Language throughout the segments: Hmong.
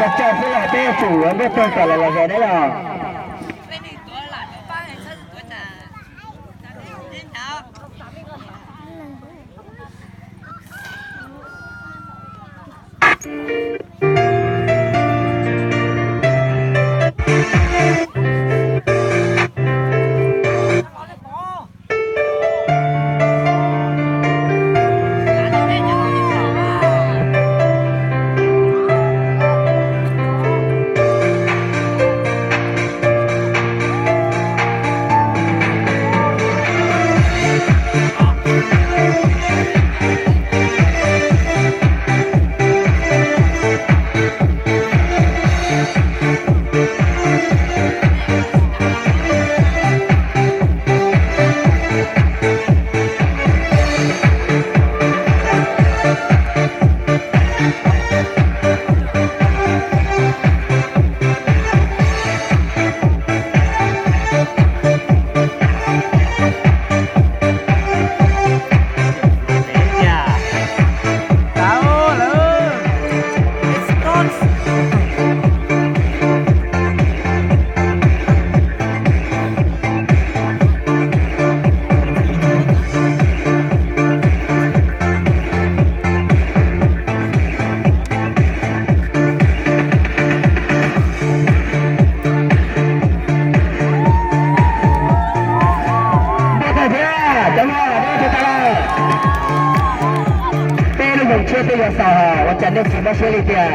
Ua tsaug xwb los peb tsum yuav ntuj tag kom los los zos deb los. Peb lub moos tshiab peb yuav xaus hos ua cas nej tsis mob siab li tiag?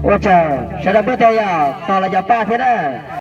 Ua tsaug sawv daws, npawg tias yog tos los cov paj thiab na.